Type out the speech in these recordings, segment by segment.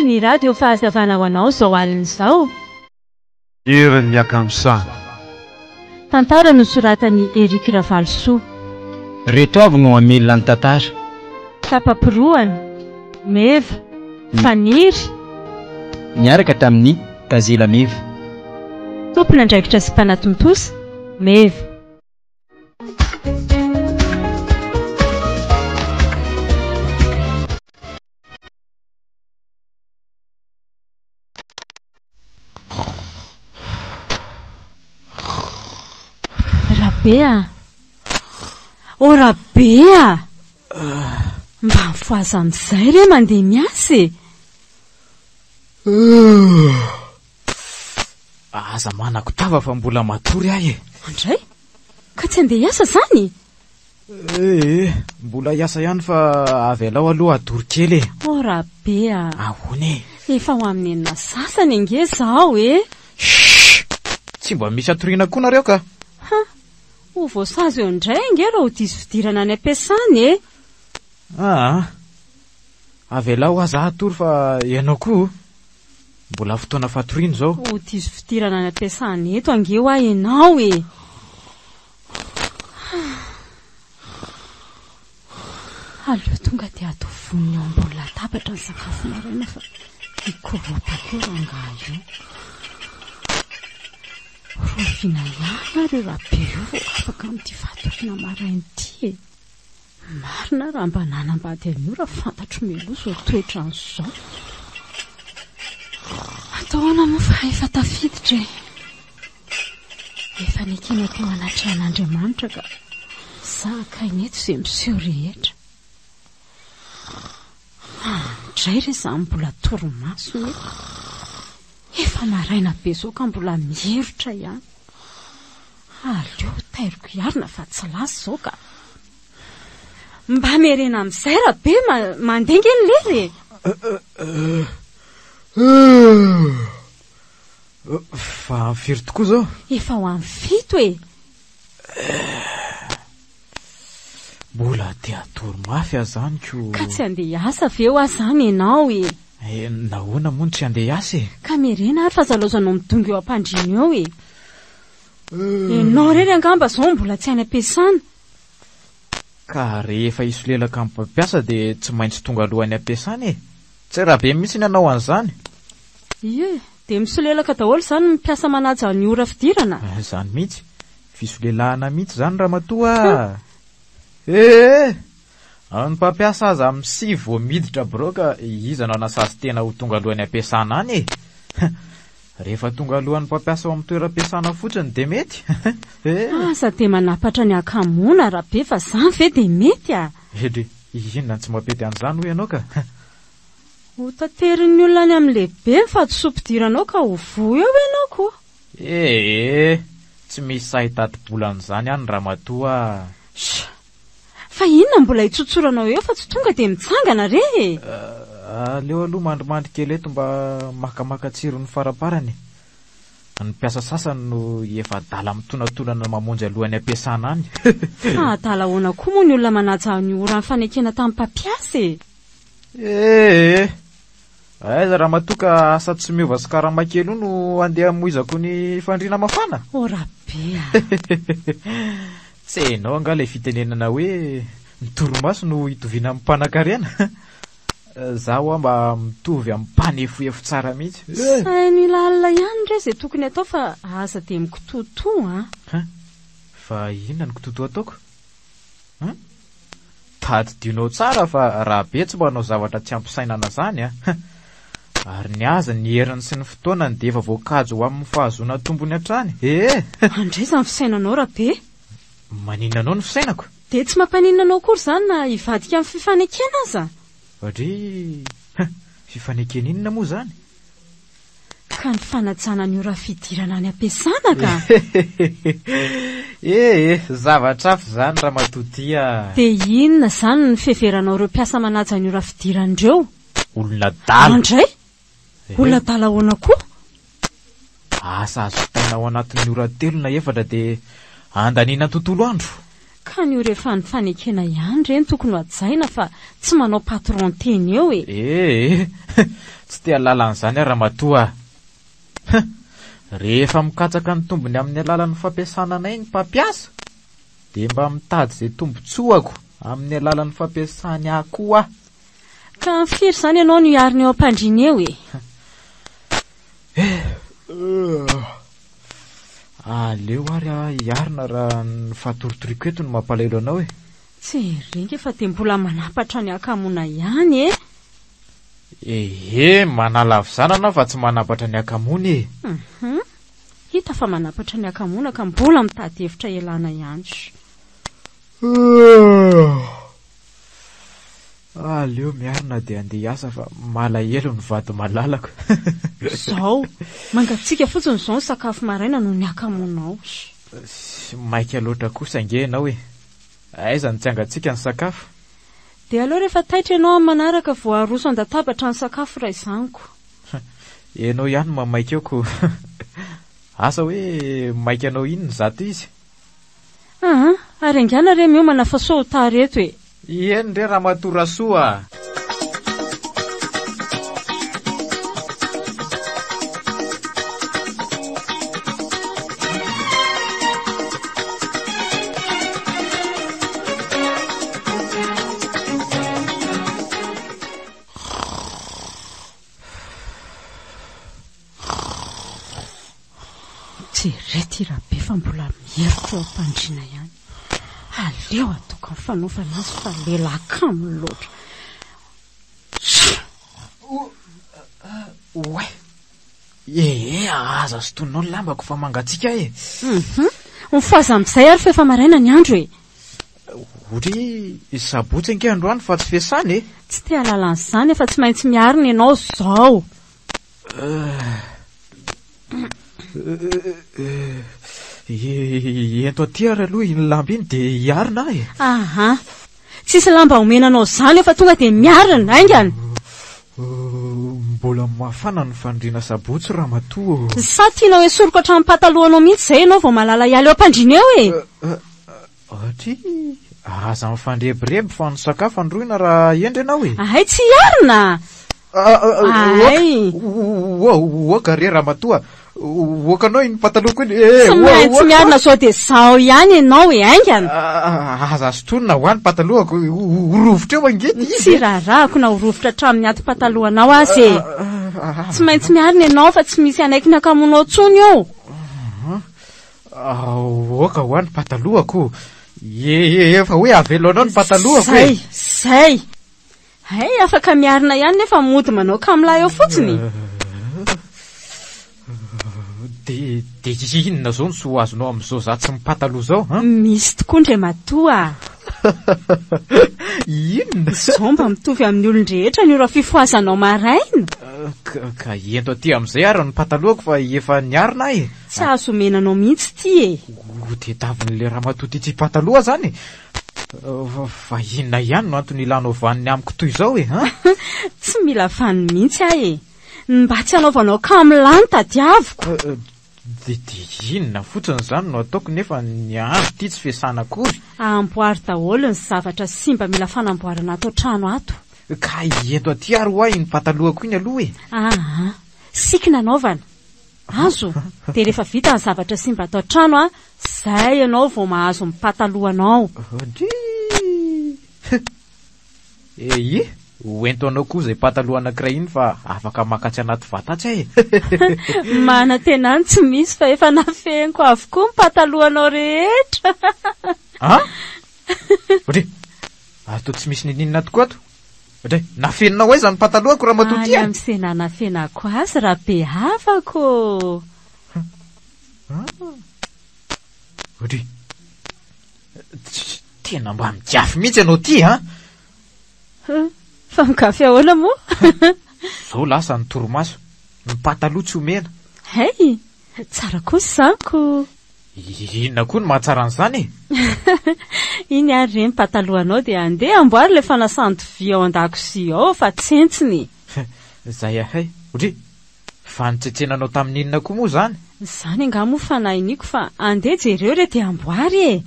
Atolotry ny Radio Fahazavana ho anao izao alina izao. Herin'ny Akamsana. Tantara nosoratan'i Eric Ravalisoa. Reto avy no hamelona ny tantara. Tapa-pirohana, Meva, Faniry. Niaraka tamin'i Gazela Meva. Tompon'andraikitra sy mpanatontosa, Meva. Rabe a! Oh Rabe a! Mba mifohaza amin'izay re mandeha miasa e! Aza manako tava fa mbola matory aho e! Andray? Ka tsy handeha hiasa izany? Ee, mbola hiasa ihany fa avelao aloha hatory kely e. Oh Rabe a! Ahoana e? Efa ho amin'ny enina sasany ange izao e! Shh! Tsy mba misy hatoriana koa nareo ka! Ha! Ho voasazy eo indray ange raha ho diso fidirana any am-piasana e! Aa! Avelao aza hatory fa ianao koa mbola fotoana fatoriana izao. Ho diso fidirana any am-piasana eto ange hoa ianao e! Aleo tonga dia atao vonona eo ambony latabatra ny sakafo maraina fa hikoropaka eo rangahy io. Rovina ihany ary io Rabe io vao afaka amin'ity fatoriana maraina ity e. Marina raha mba nanambady an'io raha fantatro mialoha izao toetrany izao. Atao ahoana moa fa efa tafiditra e. Efa nekena teo anatrehan'Andriamanitra ka zakaina eto izay miseho rehetra. Andray re izany mbola torimaso nefa. Efa maraina be izao ka mbola mierotra ihany. Aleo tairiko hiarina fa tsy lasa izao ka. Mba miherena amin'izay Rabe, mandeha nge ny lera e. Fa amin'ny firy tokoa izao? Efa ho amin'ny fito e. Mbola te hatory mafy aho izany ko. Ka tsy handeha hiasa ve hoa izany ianao e? Eh, nahoana moa no tsy handeha hiasa e? Ka miherena ary fa aza laozanao midongy eo am-pandriana eo e. Ianao irery angamba izao no mbola tsy any am-piasana. Ka rehefa hisolelaka amin'ny mpampiasa dia tsy maintsy tonga aloha any am-piasana e. Tsy Rabe mihitsy ny hanao an'izany. Ie, dia misolelaka daholo izany ny mpiasa manaja ny ora fidirana? Izany mihitsy. Fisolelahana mihitsy izany ramatoa a! Ee! Ny mpampiasa aza amin'ny sivy vao miditra birao ka iza no hanasazy tena ho tonga aloha any am-piasana any e! Rehefa tonga alohan'ny mpampiasa ao amin'ny toeram-piasana fotsiny dia mety e! Aza dia manapatra ny hakamoana Rabe fa izany ve dia mety a! Edry, inona no tsy mampety an'izany hoy ianao ka? Ho taterin'ny olona any amin'ny lehibe ny fahadisoam-pidiranao ka ho voa eo ianao ko! Ee, tsy misy sahy hitati-bola an'izany any ramatoa a! Sh! Fa inona mbola hitsotsoranao eo fa tsy tonga dia mitsangana re e! Aleo aloha mandrimandry kely eto mba makamaka tsirony faramparany e! Ny mpiasa sasany no efa adala mitonantonana mamonjy alohan'ny ampiasana any. Fa adala ahoana koa moa ny olona manaja ny ora nifanekena tamin'ny mpampiasa e! Ee! Aiza ramatoa ka asa tsy miova sy karama kely io no andeha hamoizako ny fandriana mafana? Oh Rabe a! Tsy hainao angaha ilay fitenenana hoe ny torimaso no itoviana amin'ny mpanankarena? Za hoa mba mitovy amin'ny mpanefoefo tsara mihitsy. Saino hilalina ihany re izay tokony atao fa aza dia mikitoatoa a! Fa inona no kitoatoa ataoko? Hum? Tadidionao tsara fa Rabe tsy manao zavatra tsy ampisainana zany a! Ary ny azy ny heriny sy ny fotoanany dia efa voakajy ho amin'ny fahazoana tombony hatrany ee! Andray izany fisainanao Rabe! Maninona anao ny fisainako? Dia tsy mampaninona anao akory izany na hivadika amin'ny fifanekena aza? Drii! Fifanekena inona moa izany? Ka ny fanajana ny ora fidirana any am-piasana ka! Ee, zavatra hafa izany ramatoa ty a! Dia inona izany ny fiheveranao ireo mpiasa manaja ny ora fidirana ireo? Olona adala! Andray! Olona adala ahoana koa? Asa azo vitaina ao anatin'ny ora telo na efatra dia andaniana tontolo andro. Ka ny ora efa nifanekena ihany re no tokony ho hajaina fa tsy manao patron teny eo e! Ee, tsy te hahalala an'izany aho ramatoa a! Huh! Rehefa mikatsaka ny tombony amin'ny alalan'ny fampiasana anay ny mpampiasa dia mba mitady izay tombotsoako amin'ny alalan'ny fampiasany ahy koa aho. Ka firy izany ianao no hiarina eo am-pandriana eo e? Eh! Aleo ary aho hiarina raha ny fahatoritoriako eto no mampalahelo anao e! Tsy rengy fa dia mbola manampatra ny hakamoana ihany e! Ehe, manala havizanana aho fa tsy manampatra ny hakamoana e! Hum, hita fa manampatra ny hakamoana ka mbola mitady hevitra hialana ihany. Aleo miarina dia andeha hiasa fa malahelo ny vady malalako. Zao, mangatsiaka fotsiny izao ny sakafo maraina noho ny hakamoanao. Maika loatra kosa ange ianao e! Aiza no tsy hangatsiaka ny sakafo? Dia aleo rehefa taitra ianao amin'ny manaraka vao aroso an-databatra ny sakafo raha izany ko. Ianao ihany no mamaika eo ko. Asa hoe maika anao inona izato izy? Aa, ary haingana re miomana fa sao ho tara eto e! Eny re Ramatoa Rasoa a! Jereo ity Rabe fa mbola mierotra eo am-pandriana ihany. Aleo ataoko amin'ny fanaovana azy fa lehilahy kamo loatra. Oay! Ee, aza sintoninao ny lambako fa mangatsiaka e! Hum, mifohaza amin'izay ary fa efa maraina ny andro e! Otry sabotsy ange androany fa tsy fiasana e! Tsy te hahalala an'izany fa tsy maintsy miarina ianao izao. Ento aty ary aloha iny lamba iny dia hiarina aho e! Aha! Tsisy lamba omena anao izany eo fa tonga dia miarina, haingana! Mbola mafana ny fandriana sabotsy ramatoa ô! Sa tianao esoriko hatramin'ny patalohanao mihitsy izay ianao vao mahalala hiala eo am-pandriana eo e! Atria, aza mifandrebireby fa ny sakafo androina raha hendry ianao e! Ahay tsy hiarina! Ahay! Oka re ramatoa, oka anao iny patalohako iny e! Tsy maintsy miarina zao dia zao ihany ianao e, haingana! Aza sintonina ho ahy ny patalohako, ho rovitra eo ange ity izy e! Tsy raharahako na ho rovitra hatramin'ny atim-patalohanao aza e! Tsy maintsy miarina ianao fa tsy misy hanaiky ny hakamoanao intsony eo! Aoka hoa ny patalohako. Efa hoe avelo anao ny patalohako e. Zay, zay. Hay, afaka miarina ihany nefa mody manao kamla eo fotsiny. De, de inona zao no soa azonao amin'izao za tsy mipataloha zao, an? Misy tokoa ndrematoa a. Inona? Izao mba mitovy amin'ny olon-drehetra ny ora fifohazanao maraina. Ka, ka ento aty amin'izay ary ny patalohako fa efa niarina aho e. Tsy azo omena anao mihitsy ity e! Ho tediavin'ilay ramatoa ity tsy pataloha zany e! Fa inona ihany no antony ilanao vaniny amiko toy izao e, an? Tsy mila vaniny mihitsy aho e! Ny mba tsy hanaovanao kamo lahy no tadiaviko! Dia dia inona fotsiny izany no ataoko nefa ny andro ity tsy fiasana akory? Amboary daholo ny zavatra simba mila fanamboarana ato an-trano ato. Ka ento aty ary hoa iny patalohako iny aloha e! Aa! Sikina anaovana! Azo, dia rehefa vita ny zavatra simba ato an-trano an, zay ianao vao mahazo ny patalohanao. Drii! Eii, ho ento anao koa izay pataloha anankiray iny fa afaka maka atsy anaty vata atsy aho e! Manantena ny tsy misy fa efa nafeniko avokoa ny patalohanao rehetra. An? Drii! Ary toa tsy misy ninininona tokoa ato. Dray, nafeninao aiza ny patalohako ramatoa ty a? Any amin'izay nanafenako azy Rabehavako ô! Dry, tena mba migafy mihitsy ianao ty an! Fa migafy ahoana moa? Zao lasa ny torimaso, ny pataloha tsy omena. Hay! Tsara kosa izany ko! Inona koa no mahatsara an'izany e? Iny ary re ny patalohanao dia andeha amboary ilay fanasan-dovia ao an-dakozia ao fa tsentsina e! Izay ahay. Odry! Fa nitsetsenanao tamin'ny inona koa moa izany? Izany angaha moa fanahiniako fa andeha jereo re dia amboary e!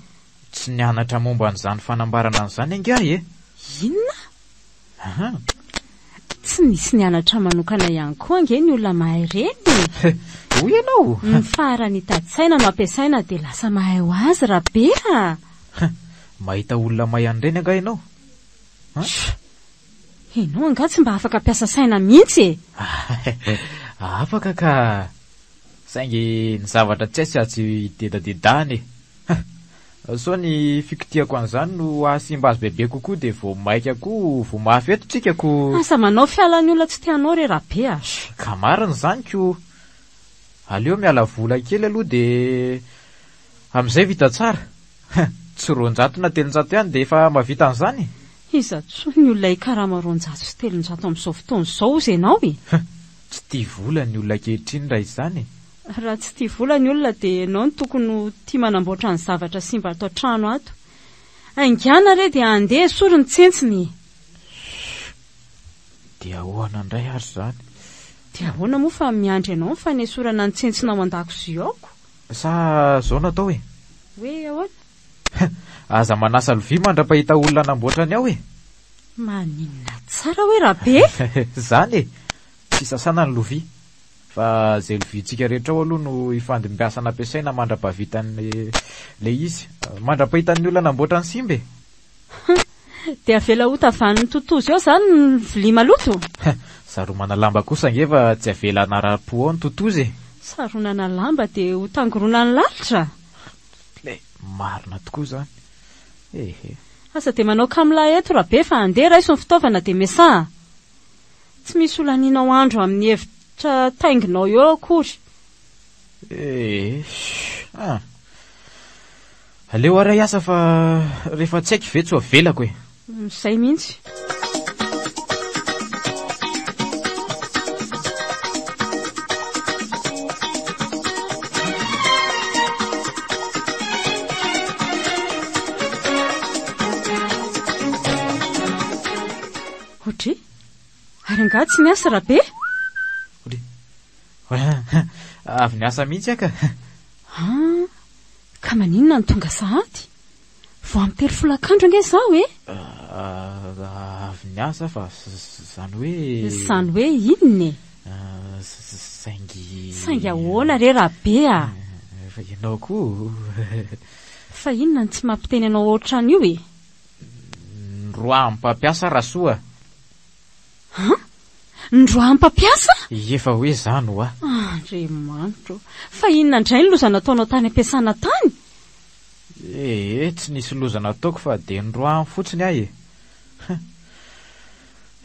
Tsy nianatra momba an'izany fanambarana an'izany ange aho e! Inona? Aha. Tsy nisy nianatra manokana ihany koa ange ny olona mahay ireny e! Hoy ianao? Ny faharanitan-tsaina no ampiasaina dia lasa mahay ho azy Rabe a! Mahita olona mahay an'ireny angaha ianao? An? Ianao angaha tsy mba afaka mpiasa saina mihitsy e! Afaka ka! Saingy ny zavatra tsy hay tsy azo idedadedahana e! Sao ny fikitihako an'izany no hahasimba azy bebe kokoa dia vao maika koa voa mafy eto tsika ko! Aza manao fialan'ny olona tsy tianao re Rabe a! Ka marina izany ko! Aleo miala vola kely aloha dia amin'izay vita tsara! Tsy 200 na 300 ihany dia efa mahavita an'izany e! Iza intsony ny olona hikarama 200 sy 300 amin'izao fotoana izao hozy ianao e? Tsy tia vola ny olona ankehitriny raha izany e! Raha tsy tia vola ny olona dia ianao no tokony ho tia manamboatra ny zavatra simba ato an-trano ato. Haingàna re dia andeha esory ny tsentsina e! Dia ahoana indray ary izany? Dia ahoana moa fa miandry anao ny fanesorana ny tsentsina ao an-dakozia ao ko? Sa izao no atao e? Hoe ahoana? Aza manasa lovia mandra-pahita olona hanamboatra ny ao e! Maninona tsara hoe Rabe? Izany e! Tsy sasana ny lovia. Fa izay loviantsika rehetra ao aloha no ifandimbiasana ampiasaina mandra-pahavitan'ny ilay izy. Mandra-pahitan'ny olona namboatra ny simba e! Dia avela ho tavanin'ny totozy eo izany ny vilia maloto? Saromana lamba kosa ange fa tsy avela hanara-po ao ny totozy e! Saronana lamba dia ho tangoronan'ny lalitra? Ilay marina tokoa izany. Ehe. Aza dia manao kamolahy eto Rabe fa andeha raiso ny fitaovana dia miasaha. Tsy misy ho lanianao andro amin'ny hevitra tainginao eo akory. Ee, ah. Aleo ary hiasa fa rehefa tsy haiko ve tsy ho avelako e. Izay mihitsy. Odry! Ary angaha tsy niasa Rabe? Odry! Avy niasa mihitsy aho ka. Ah, ka maninona no tonga sahady? Vao amin'ny telo folakandro ange izao e! Avy niasa fa izany hoe... Izany hoe inona e? Saingy... Saingy ahoana re Rabe a? Fa ianao koa... Fa inona no tsy mampiteny anao ohatran'io e? Noroahan'ny mpampiasa Rasoa. An? Noroahan'ny mpampiasa? Efa hoe izany hoa. Andriamanitro ô! Fa inona indray ny loza nataonao tany am-piasana tany? Ee, tsy nisy loza nataoko fa dia noroahany fotsiny aho e.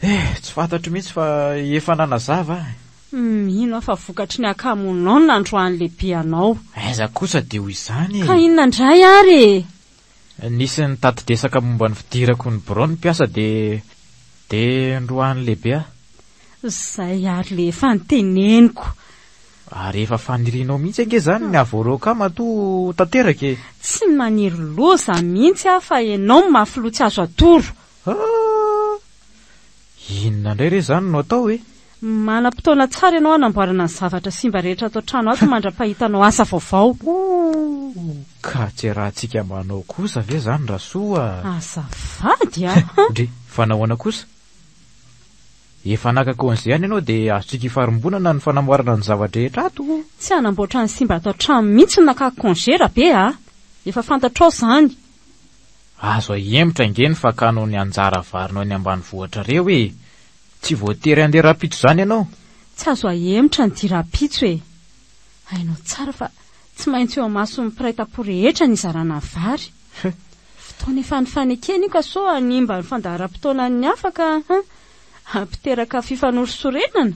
Eh, tsy fantatro mihitsy fa efa nanazava aho. Mino aho fa vokatry ny hakamonao no nandroahan'ny lehibe anao. Aiza kosa dia ho izany e! Ka inona indray ary e? Nisy nitati-dresaka momba ny fidirako ny birao ny mpiasa dia dia noroahan'ny lehibe aho. Izay ary le efa noteneniko. Ary efa fanirianao mihitsy ange izany ny hahavoaroaka ahy matoa tanteraka e! Tsy maniry loza mihitsy aho fa ianao no mafy loha tsy azo atoro. Ah! Inona indray re izany no atao e? Manam-potoana tsara ianao hanamboarana ny zavatra simba rehetra ato an-trano ato mandra-pahitanao asa vaovao. Ooh! Ka tsy iarahantsika manao kosa ve izany Rasoa a? Azafady a! Ndry, fa nahoana kosa? Efa naka congé ihany ianao dia azontsika ifarimbonana ny fanamboarana ny zava-drehetra ato. Tsy hanamboatra ny simba ato an-trano mihitsy no nakako congé Rabe a! Efa fantatrao izany. Azo ahemotra ange ny fakanao ny anjara varinao eny ambanivohitrareo e! Tsy voatery handeha rahampitso izany ianao. Tsy azo ahemotra ny dia rahampitso e! Hainao tsara fa tsy maintsy eo imason'ny mpiray tampo rehetra ny hizarana ny vary. Fotoana efa nifanekena io ka sao hanimba ny fandaharam-potoanan'ny hafa ka hampiteraka fifanorisorenana.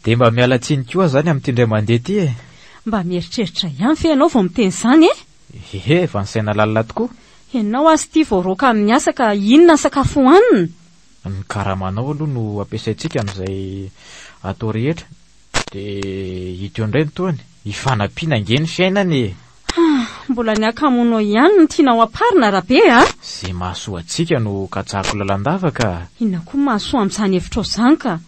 Dia mba miala tsiny koa aho izany amin'ity indray mandeha ity e! Mba mieritreritra ihany ve ianao vao miteny izany e? Ehe, efa nisaina lalina tokoa. Ianao aza ity voaroaka amin'ny asa ka inona ny sakafo hohanina? Ny karamanao aloha no ampiasaintsika amin'izay atao rehetra. Dia ito eo indray ny tohiny. Ifanampiana ange ny fiainana e! Ah, mbola ny hakamonao ihany no tianao hamparina Rabe a! Izay mahasoa antsika no katsahako lalandava ka! Inona koa no mahasoa amin'izany hevitrao izany ka?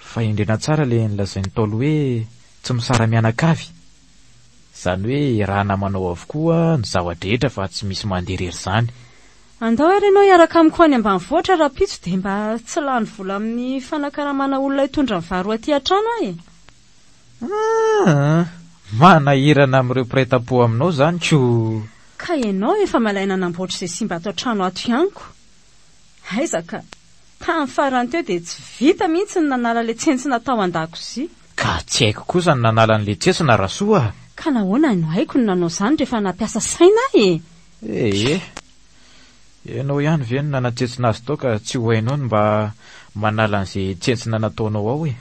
Fahendrena tsara ilay nolazain'ny Ntaolo hoe tsy misara-mianakavy. Izany hoe iarahana manao avokoa ny zava-drehetra fa tsy misy mandeha irery izany. Andao ary ianao hiaraka amiko any ambanivohitra rahampitso dia mba tsy lany vola amin'ny fanakaramana olona hitondra ny vary ho aty an-trano aho e! Aa! Manahirana amin'ireo mpiray tampo aminao izany ko! Ka ianao efa malaina hanamboatra izay simba ato an-trano ato ihany ko! Aiza ka! Tamin'ny farany teo dia tsy vita mihitsy ny nanala ilay tsentsina tao an-dakozia. Ka tsy haiko kosa ny nanala an'ilay tsentsina Rasoa a! Ka nahoana no haiko ny nanao izany rehefa nampiasa saina aho e? Ee. Ianao ihany ve no nanatsentsina azy tao ka tsy ho hainao ny mba manala an'izay tsentsina nataonao ao e?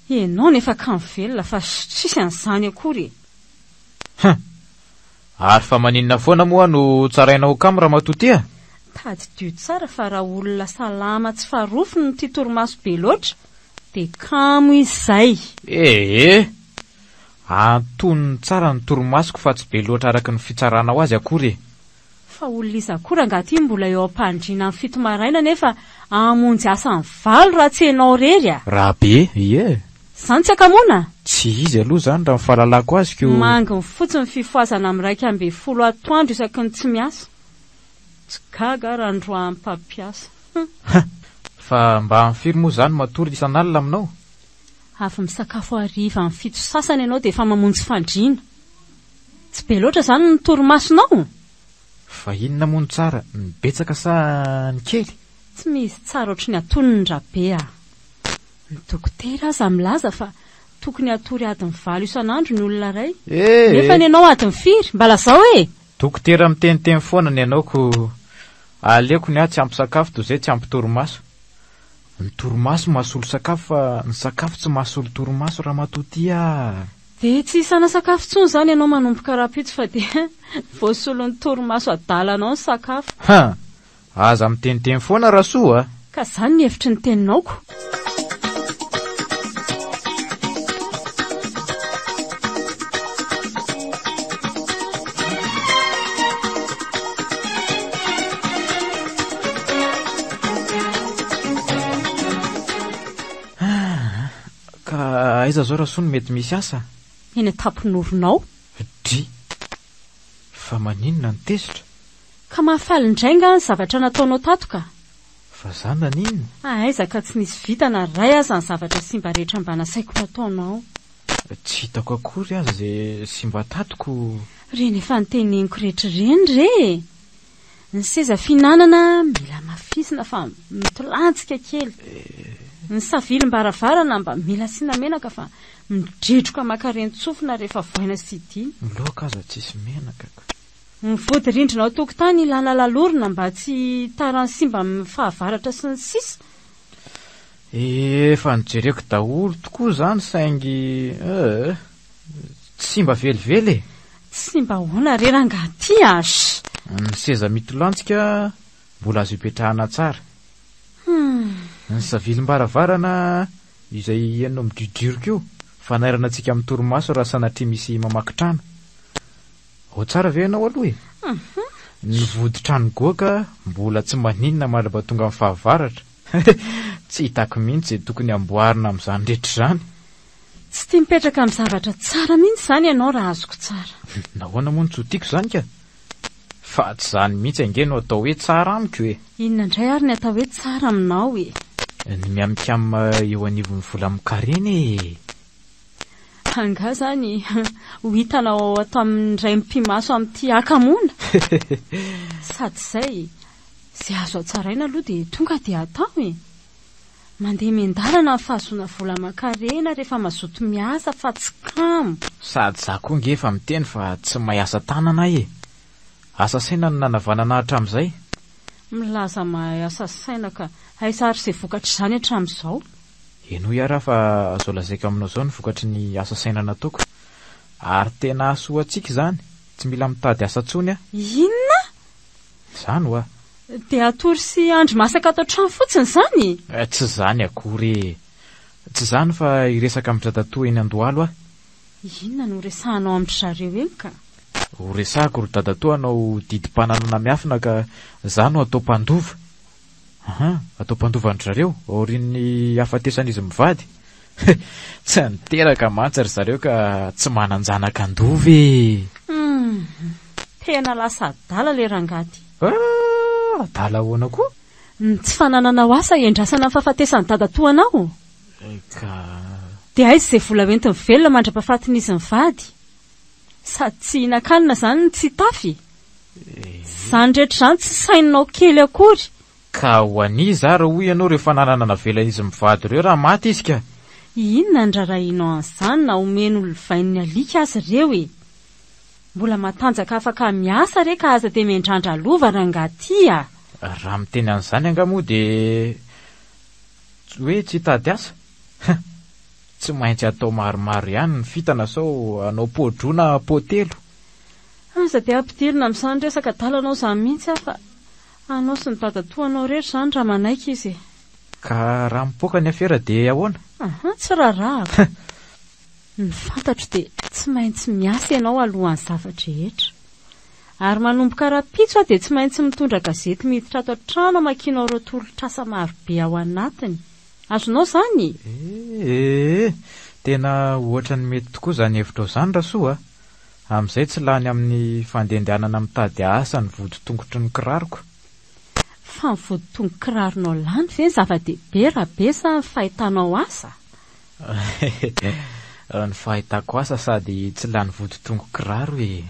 Ianao nefa kamo velona fa tsisy an'izany akory e! Hum! Ary fa maninona foana moa no tsaraina ho kamo ramatoa ty a? Tadidio tsara fa raha olona salama tsy farofy no tia torimaso be loatra dia kamo izy izay. Ee! Antonony tsara ny torimasoko fa tsy be loatra araka ny fitsaranao azy akory e! Fa olona iza koa rangaha ty mbola eo am-pandriana amin'ny 7 maraina nefa hamonjy asa amin'ny 8 raha tsy ianao irery a! Rabe, ie! Izany tsy hakamoana? Tsy izy aloha izany raha ny fahalalako azy ko. Manginy fotsiny fifohazana amin'ny 11 atoandro isaky ny tsy miasa. Tsy gaga aho raha noroahan'ny mpampiasa. Hum. Fa mba amin'ny firy moa izany matory isan'alina aminao? Avy misakafo hariva amin'ny 7 sasany ianao dia efa mamonjy fandriana. Tsy be loatra izany ny torimasonao? Fa inona moa no tsara, ny betsaka sa ny kely? Tsy misy tsara ohatry ny antonony Rabe a! Ny dokotera aza milaza fa tokony hatory adiny 8 isan'andro ny olona iray. Ee! Nefa ny anao adiny firy? Mba lazao e! Dokotera miteniteny foana ny anao ko aleoko ny ahy tsy ampy sakafo toy izay tsy ampy torimaso. Ny torimaso mahasolo sakafo fa ny sakafo tsy mahasolo torimaso ramatoa ty a! Dia tsy hisana sakafo intsony izany ianao manomboka rahampitso fa dia voasolon'ny torimaso adalanao ny sakafo. Ha! Aza miteniteny foana Rasoa a! Ka izany ny hevitry ny teninao ko! Ka aiza zao Rasoa no mety misy asa? Eny an-tampon'orona ao. Dry! Fa maninona no tezitra? Ka mahafaly indray nga ny zavatra nataonao tato ka? Fa za naninona? Aiza ka tsy nisy vita na iray aza ny zavatra simba rehetra mba nasaiko nataonao. Tsy hitako akory aza izay simba tato ko. Ireny efa noteneniko rehetra ireny re e! Ny seza fihinanana mila hamafisina fa mitolantsika kely. Ny savilim-baravarana mba mila asiana menaka fa midridroka maka ren-tsofina rehefa voaina sy hidiana. Ny laoka aza tsisy menaka ka. Ny vody rindrina ao an-tokotany ilana lalorina mba tsy hitaran'ny simba amin'ny fahavaratra sy ny sisa. Efa nojereko daholo tokoa izany saingy euh. Tsy simba velively e! Tsy simba ahoana re rangahy ty a! Ny seza mitolantsika mbola azo ipetrahana tsara. Ny savilim-baravarana izay henonao midridriroka io, fanairana antsika amin'ny torimaso raha sanatria misy mamaky trano. Ao tsara ve ianao aloha e? Ny voditrano goaka mbola tsy maninona mandra-mba tonga amin'ny fahavaratra. Tsy hitako mihitsy izay tokony hamboarina amin'izany rehetra izany. Tsy tia mipetraka amin'ny zavatra tsara mihitsy izany ianao raha azoko tsara. Nahoana moa no tsy ho tiako izany ka? Fa tsy izany mihitsy ange no atao hoe tsara amiko e! Inona indray ary ny atao hoe tsara aminao e? Ny miamikam eo anivon'ny vola amin-karena e! Angaha izany ho hitanao ao ato amin'ny indray mipi-maso amin'ity hakamoana? Sady izay, izay azo hatsaraina aloha dia tonga dia atao e! Mandeha miandalana ny fahazoana vola aman-karena rehefa mazoto miasa fa tsy kamo. Sady za koa nge efa miteny fa tsy mahay asa tanana aho e! Asa saina no nanavanana ahy hatramin'izay. Milaza mahay asa saina ka aiza ary izay vokatr'izany hatramin'izao? Henoy ary aho fa zao lazaiko aminao zao ny vokatry ny asa saina nataoko. Ary tena hahasoa antsika izany, tsy mila mitady asa intsony aho. Inona? Izany hoa. Dia hatory sy handry masaka ato an-trano fotsiny izany? Tsy izany akory e. Tsy izany fa hiresaka amin-dRadatoa eny Andohalo aho. Inona no horesahanao amin-dry zareo eny ka? Horesahako ry dadatoa hanao didim-pananana miafina ka izaho no hatao mpandova. Aha, atao mpandova an-dry zareo aorian'ny hahafatesan'izy mivady. Tsy niteraka mantsy ry zareo ka tsy manan-janaka handova e! Humm! Tena lasa adala ilay rangahy ity. Ah! Adala ahoana koa? Ny tsy fanananao asa hiandrasana ny fahafatesan'i dadatoanao? Ka. Dia aiza izay vola hoentiny velona mandra-pahafatin'izy mivady? Sady tsy hihinan-kanina izany no tsy hitafy? Izany rehetra izany tsy saininao kely akory. Ka ho an'iza ary hoy ianao ireo fananana navelan'izy mivady ireo raha maty izy ka? Inona ny rarahinao an'izany na omeny ho lovain'ny alika aza ireo e! Mbola matanjaka afaka miasa re ka aza dia miandrandra lova rangahy ty a! Raha miteny an'izany angaha moa dia hoe tsy hitady asa? Huh! Tsy maintsy atao maromaro ihany ny fitana sao hanao po-droa na po-telo. Aza dia ampidirina amin'izany resaka adalanao izany mihitsy aho fa anao sy ny dadatoanao irery izany raha manaiky izy e! Ka raha mipoaka ny afera dia ahoana? Aha, tsy raharahako. Ny fantatro dia tsy maintsy miasa ianao alohan'ny zava-drehetra. Ary manomboka rahampitso aho dia tsy maintsy mitondra gazety miditra ato an-trano hamakianao ireo tolotr'asa marobe ao anatiny. Azonao izany? Ee, tena ohatran'ny mety tokoa izany hevitrao izany Rasoa a! Amin'izay tsy lany amin'ny fandehandehanana mitady asa ny vodi-tongotry ny kiraroko. Fa ny vodi-tongo-kiraronao lany ve ny zava-dehibe Rabe sa ny fahitanao asa? Ny fahitako asa sady tsy lany vodi-tongo-kiraro e!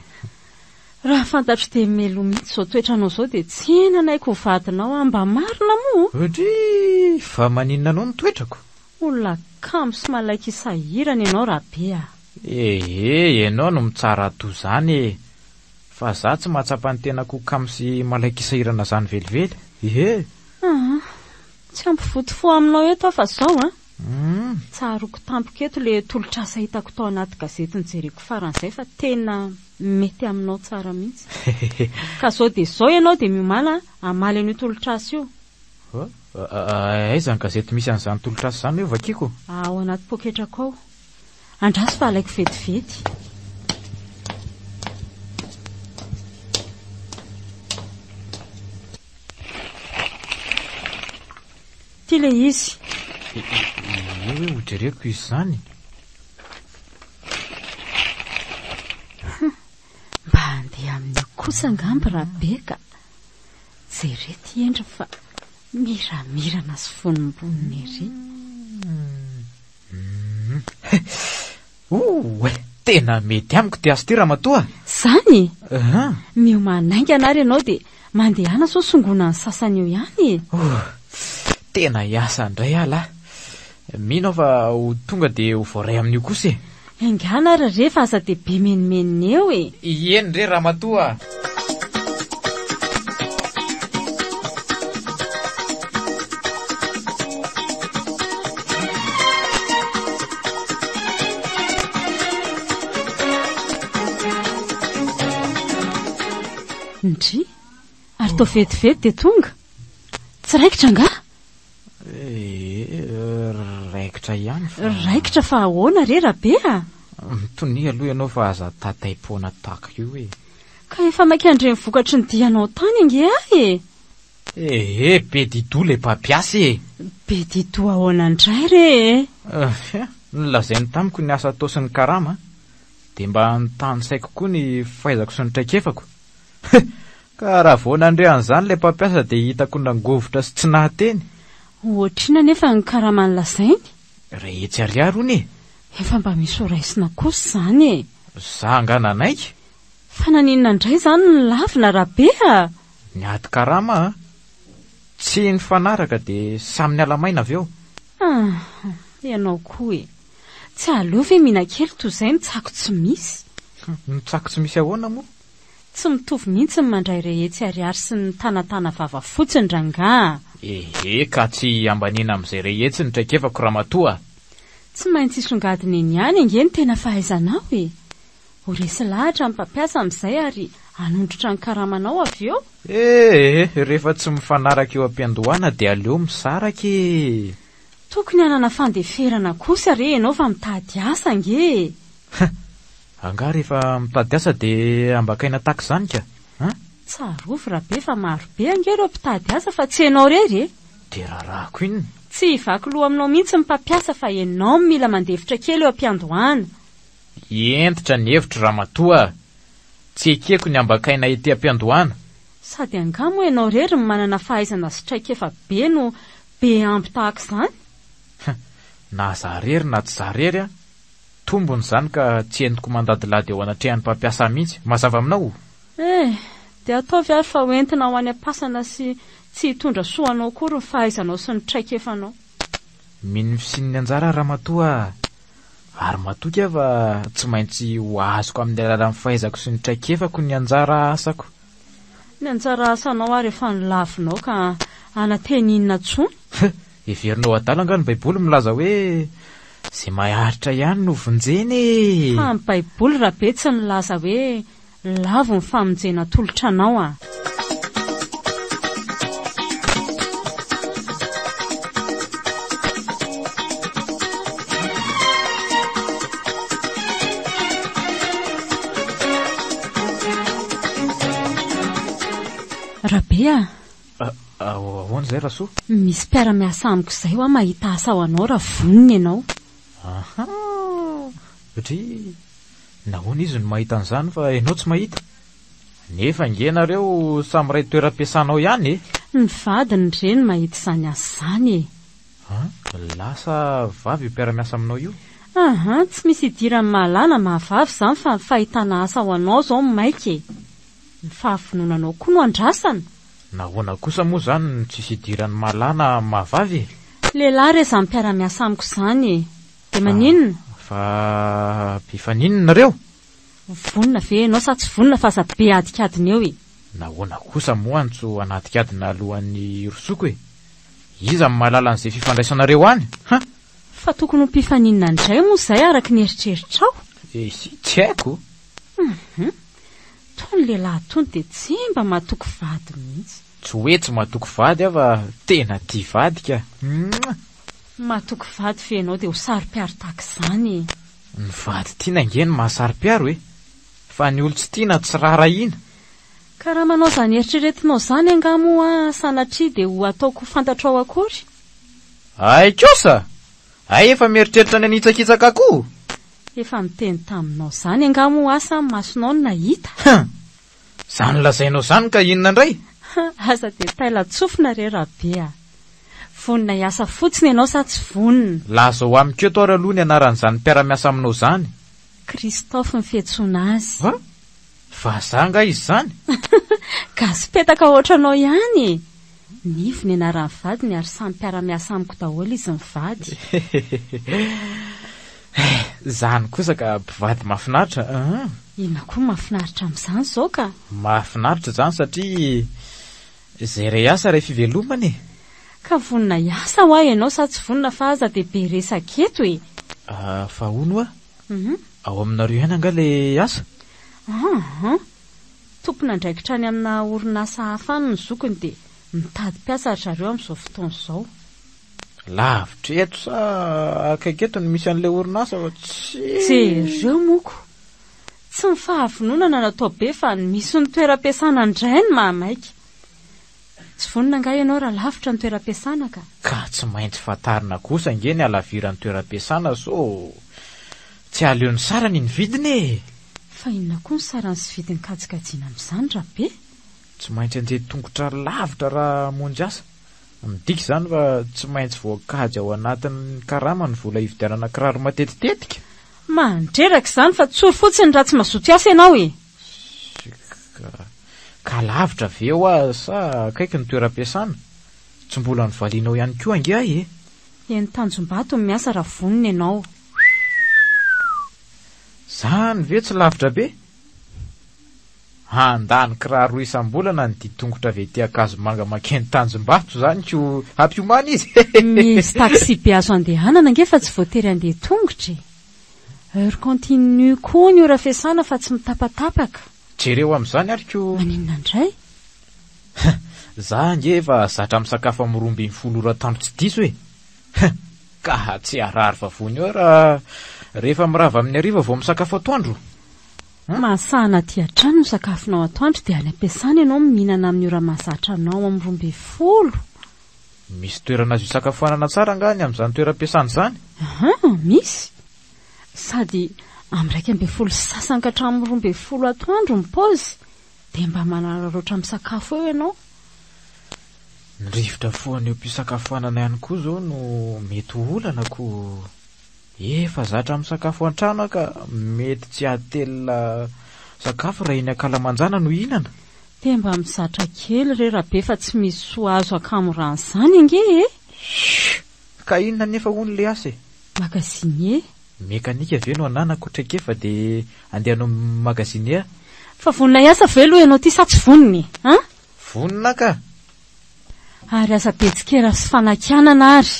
Raha fantatro dia meloa mihitsy izao toetranao izao dia tsy nanaiky ho vadinao aho mba marina moa? Drii! Fa maninona anao ny toetrako? Olona kamo sy malaika isahirana ianao Rabe a! Ehe, ianao no mitsara toa izany e! Fa za tsy mahatsapa ny tenako ho kamo sy malaika isahirana izany velively. Ehe! Aa! Tsy hampivoto fo aminao eto aho fa zao an! Tsaroako tampoka eto le tolotr'asa hitako tao anaty gazety nojereko farany izay fa tena mety aminao tsara mihitsy. Ka zao dia zao ianao dia miomàna hamaly an'io tolotr'asa io. Aiza ny gazety misy an'izany tolotr'asa izany hoe vakiako? Ao anaty poketrako ao. Andraso fa alaiko vetivety. Ity ilay izy. Io hoe hojereko izy izany. Mba handeha amin'io kosa angamba Rabe ka. Jereo ity endriny fa miramirana sy vonombonona ery. Ouh! Tena mety amiko ity asa ity ramatoa. Zany e? Miomàna haingana ary ianao dia mandehana sao songoina ny sasany eo ihany e. Ouh! Tena hiasa indray aho lahy. Mino aho fa ho tonga dia ho voaray amin'io kosa e. Haingana ary re fa aza dia be menomenona eo e. Eny re ramatoa a! Ndry! Ary toa vetivety dia tonga? Tsy raikitra angaha? Ee, raikitra ihany fa. Raikitra fa ahoana re Rabe a? Mitonia aloha ianao fa aza tataim-poana tahaka io e. Ka efa maika handre ny vokatry ny dianao tany ange aho e. Ee, be di-doha ilay mpampiasa e. Be di-doha ahoana indray re e? Fia, nolazainy tamiko ny asa atao sy ny karama, dia mba notanisaiko koa ny fahaizako sy ny traikefako. Ka raha vao nandre an'izany ilay mpampiasa dia hitako nangovitra sy tsy nahateny. Ohatr'inona anefa ny karama nolazainy? Iray hetsy ariary hono e! Efa mba misy ho raisina kosa izany e! Za angaha nanaiky? Fa naninona indray izany no lavina Rabe a? Niady karama a! Tsy nifanaraka dia samy niala maina avy eo. Ah, ianao koa e! Tsy aleo ve mihinan-kely toy izay mitsako tsy misy? Mitsako tsy misy ahoana moa? Tsy mitovy mihitsy ny mandray rehetsy ariary sy ny mitanatana vava fotsiny rangaha a! Ehe ka tsy ambaniana amin'izay rehetsy ny traikefako ramatoa a! Tsy maintsy hisongadina eny ihany ange ny tena fahaizanao e! Ho resy lahatra ny mpampiasa amin'izay ary hanondrotra ny karamanao avy eo. Ehe, rehefa tsy mifanaraka eo am-piandohana dia aleo misaraka e! Tokony hanana fandeferana kosa re ianao fa mitady asa ange e! Angaha rehefa mitady asa dia ambakaina tahaka izany ka? An? Tsarovy Rabe fa maro be ange ireo mpitady asa fa tsy ianao irery e! Dia raharahako inona? Tsy hivaky loha aminao mihitsy ny mpampiasa fa ianao no mila mandefitra kely eo am-piandohana. Hentitra ny hevitro ramatoa a! Tsy ekeko ny ambakaina ety am-piandohana. Sady angaha moa ianao irery no manana fahaizana sy traikefa be no be amby tahaka izany? Na za rery na tsy za rery an! Tombony izany ka tsy entiko mandadilady eo anatrehan'ny mpampiasa ahy mihitsy. Mazava aminao? Eh! Dia ataovy ary fa ho entina ho any am-pasana sy tsy hitondra soa anao akory ny fahaizanao sy ny traikefanao. Mino ny fisian'ny anjara aho ramatoa a! Ary matoky aho fa tsy maintsy ho azoko amin'ny alalan'ny fahaizako sy ny traikefako ny anjara asako. Ny anjara asanao ary efa nolavinao ka hanantena inona intsony? Heverinao adala angaha ny baiboly milaza hoe izay maharitra ihany no vonjena e! Fa ny baiboly Rabe tsy nilaza hoe Lavo ny famonjena atolotra anao a! Rabe a! Ahoana izay Rasoa? Misy mpiara-miasa amiko izay hoa mahita asa ho anao raha vonona ianao. Aha! Dry! Nahoana izy no mahita an'izany fa ianao tsy mahita? Nefa ange nareo samy iray toeram-piasana ao ihany e! Ny vadiny re no mahita izany asa izany e! An? Lasa vavy io mpiara-miasa aminao io? Aha, tsy misy idiran'ny maha lahy na maha vavy izany fa ny fahitana asa ho anao izao no maika e! Ny fahavononanao koa no andrasana! Nahoana kosa moa izany no tsisy idiran'ny maha lahy na maha vavy e? Lehilahy re izany mpiara-miasa amiko izany e! Dia maninona? Fa mpifaninona nareo? Vonona ve ianao sa tsy vonona fa aza be adikadina eo e! Nahoana kosa moa antso hanadikadina alohan'ny hirosoako e? Iza no mahalala an'izay fifandraisanareo any? Ha! Fa tokony ho mpifaninona indray moa izay araka ny eritreritrao? Ehe, tsy haiko. Hum! Tony lehilahy tony dia tsy mba matoky vady mihitsy. Tsy hoe tsy matoky vady aho fa tena tia vady ka. Mouah! Matoky vady ve ianao dia ho saro-piaro tahaka izany e? Ny vady tiana ange no mahasaro-piaro e! Fa ny olon-tsy tiana tsy raharahiana. Ka raha manao izany eritreretinao izany angaha moa aho sanatria dia ho ataoko ho fantatrao akory? Hay kosa! Hay efa mieritreritra ny hanitsakitsaka koa! Efa niteny taminao izany angaha moa aho sa ny masonao no nahita? Hum! Izany lazainao izany ka inona indray? Aza dia tailan-tsofina re Rabe a! Vonona hiasa fotsiny ianao sa tsy vonona? Lazao amiko eto ary aloha ny anaran'izany mpiara-miasa aminao izany. Christophe ny fiantsoana azy. Ha? Vazaha angaha izy izany? Gasy petaka ohatranao ihany e! Nivo ny anaran'ny vadiny ary samy mpiara-miasa amiko daholo izy mivady. Eh, zany kosa ka mpivady mahafinaritra an! Inona koa no mahafinaritra amin'izany izao ka? Mahafinaritra izany satria izay iray asa iray fivelomana e! Ka vonona hiasa hoa ianao sa tsy vonona fa aza dia be resaka eto e! Ah, fa hono hoa, ao aminareo ihany angaha ilay asa? An! Tompon'andraikitra any amina orinasa hafa any ny zokiny dia mitady mpiasa ry zareo amin'izao fotoana izao. Lavitra eto sa akaiky eto no misy an'ilay orinasa fa tsy. Jereo moko! Tsy ny fahavononana no atao be fa ny misy ny toeram-piasana indray no mahamaika. Tsy vonona angaha ianao raha lavitra ny toeram-piasana ka? Ka tsy maintsy fantarina kosa ange ny halaviran'ny toeram-piasana sao tsy aleo ny sarany ny vidiny e! Fa inona koa ny sarany sy vidiny kajikajiana amin'izany Rabe? Tsy maintsy andeha tongotra lavitra raha hamonjy asa. Midika izany fa tsy maintsy voakajy ao anatin'ny karama ny vola hividianana kiraro matetitetika. Mandreraka izany fa tsory fotsiny raha tsy mazoto hiasa ianao e! Ka, ka lavitra ve hoa sa akaiky ny toeram-piasana? Tsy mbola novalianao ihany koa ange ahy e! Eny Tanjombato no miasa raha vonona ianao. Zany ve tsy lavitra be? Handany kiraro isam-bolana ny dian-tongotra avy ety Ankazomanga mankeny Tanjombato izany ko hampiomana izy e! Misy taxi-be azo andehanana ange fa tsy voatery handeha tongotra e! Heure continue koa ny ora fiasana fa tsy mitapatapaka. Jereo amin'izany ary ko. Maninona indray? Za ange efa zatra misakafo amin'ny 12 ora atoandro tsy diso e! Ka tsy harary vavony eo raha rehefa mirava amin'ny hariva vao misakafo atoandro. Mahasahana aty hatrany ny sakafonao atoandro dia any am-piasana ianao mihinana amin'ny ora mahazatra anao amin'ny 12. Misy toerana azo isakafoanana tsara angaha ny amin'izany toeram-piasana izany? Aha, misy. Sady amin'ny 11:30 ka hatramin'ny 12 atoandro ny paozy, dia mba manararaotra misakafo eo ianao. Ny rivotra fohana eo am-pisakafoanana ihany koa izao no mety ho olana ko. Efa zatra misakafo an-trano aho ka mety tsy hahatelina sakafo raha eny ankalamanjana no hihinana. Dia mba mizatra kely re Rabe fa tsy misy soa azo ankamorana izany ange e! Chut! Ka inona anefa hono le asa e? Magasinier. Mekanika ve no ananako traikefa dia andeha hanao magasinier aho? Fa vonona hiasa ve aloha ianao ity sa tsy vonona e? An? Vonona ka! Ary aza be tsikera sy fanakianana ary.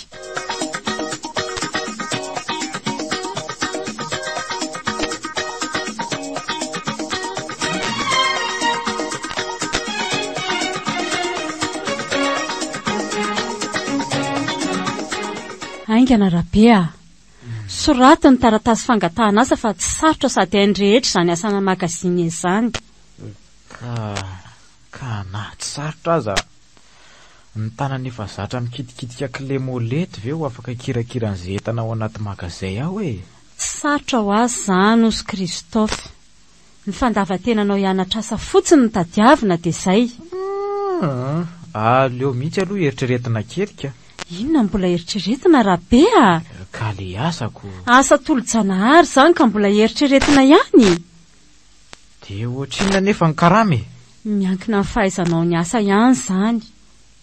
Haingana Rabe a! Soraty ny taratasy fangatahana asa fa tsy sarotra sady hain'ny rehetra izany asana magazine izany. Ka Ka na tsy sarotra aza, ny tanana efa zatra mikitikitika clé molette ve ho afaka hikirakira an'izay entana ao anaty magazay ao e? Tsy sarotra ho azy izany hozy Christophe. Ny fandavan-tenanao hianatra asa fotsiny no tadiavina dia izay. Humm, aleo mihitsy aloha eritreretina kely ka. Inona no mbola eritreretina Rabe a? Ka le asako. Asa tolo-janahary izany ka mbola eritreretina ihany? Dia ohatrinona anefa ny karama e? Miankina amin'ny fahaizanao ny asa ihany izany.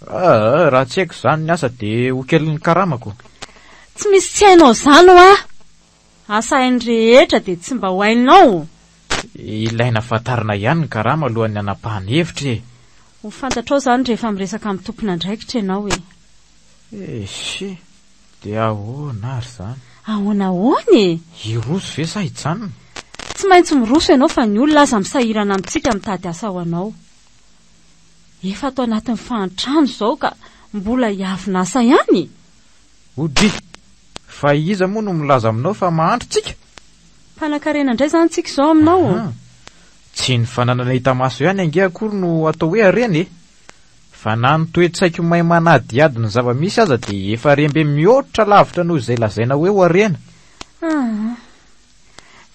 Aa, raha tsy haiko izany ny asa dia ho kely ny karamako. Tsy misy tsy hainao izany hoa! Asa hain'ny rehetra dia tsy mba ho hainao? Ilaina fantarina ihany ny karama alohan'ny hanapahana hevitra e! Ho fantatrao izany rehefa miresaka amin'ny tompon'andraikitra ianao e! Ehe! Dia ahoana ary izany? Ahoana ahoana e? Hiroso ve sa hijanona? Tsy maintsy miroso ianao fa ny olona aza misahirana amintsika mitady asa ho anao. Efa ato anatin'ny fahantrana izao ka mbola hiavona asa ihany? Odry! Fa iza moa no milaza aminao fa mahantra tsika? Mpanakarena indray izany tsika izao aminao? Aha. Tsy ny fananana hita maso ihany ange akory no atao hoe harena e! Fa na ny toe-tsaiko mahay manadihady ny zava-misy aza dia efa rembe mihoatra lavitra noho izay lazaina hoe ho harena. Aa.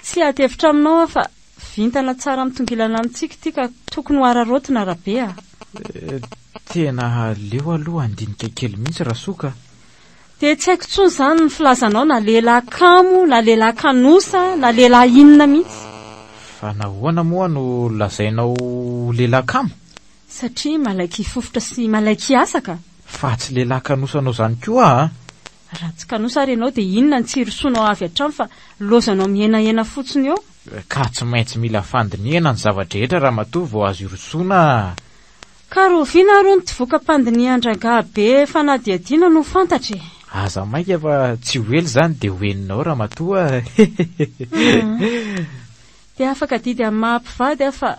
Tsy hiady hevitra aminao aho fa vintana tsara mitongilana amintsika ity ka tokony ho araraotina Rabe a. Tena aleo aloha handinika kely mihitsy Rasoa ka. Dia tsy haiko intsony izany ny filazanao na lehilahy kamo na lehilahy kanosa na lehilahy inona mihitsy. Fa nahoana moa no lazainao ho lehilahy kamo? Satria malaiky hifofotra sy malaiky hiasa ka. Fa tsy lehilahy kanosa anao izany koa aho an! Raha tsy kanosa ary ianao dia inona ny tsy hirosoanao avy hatrany fa lozanao mihenahena fotsiny eo? Ka tsy maintsy mila fandinihana ny zava-drehetra ramatoa vao azo hirosoana a! Ka rahoviana ary hono ity voka-pandinihan-drangahy be fanadihadiana no ho fantatra e? Aza maika fa tsy ho ela izany dia ho henonao ramatoa a! Dia afaka adidy amin'ny maha mpivady aho fa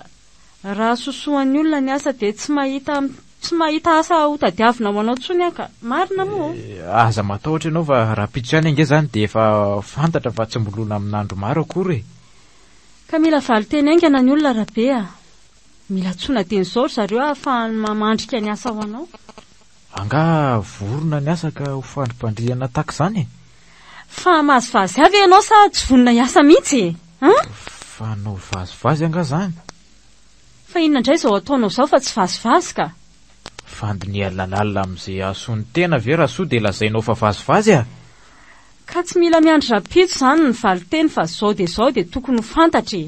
Raha sosohan'ny olona ny asa dia tsy mahita tsy mahita asa ho tadiavina ho anao intsony aho ka. Marina moa ô? Aza matahotra ianao fa rahampitso ihany ange izany dia efa fantatra fa tsy mbolona amin'andro maro akory e. Ka mila valin-teny haingana ny olona Rabe a! Mila antsoina dieny izao ry zareo ahafahany mamandrika ny asa ho anao. Angaha vorona ny asa ka ho fandripandrihana tahaka izany e? Fa mahazovazy ahy ve ianao sa tsy vonona hiasa mihitsy e? An? Fanao vazivazy angaha izany? Fa inona indray izao ataonao izao fa tsy vazivazy ka? Fandinihana lalina amin'izay hahasoa ny tena ve Rasoa dia lazainao fa vazivazy a? Ka tsy mila miandry rahampitso izany ny valinteny fa izao dia izao dia tokony ho fantatra e!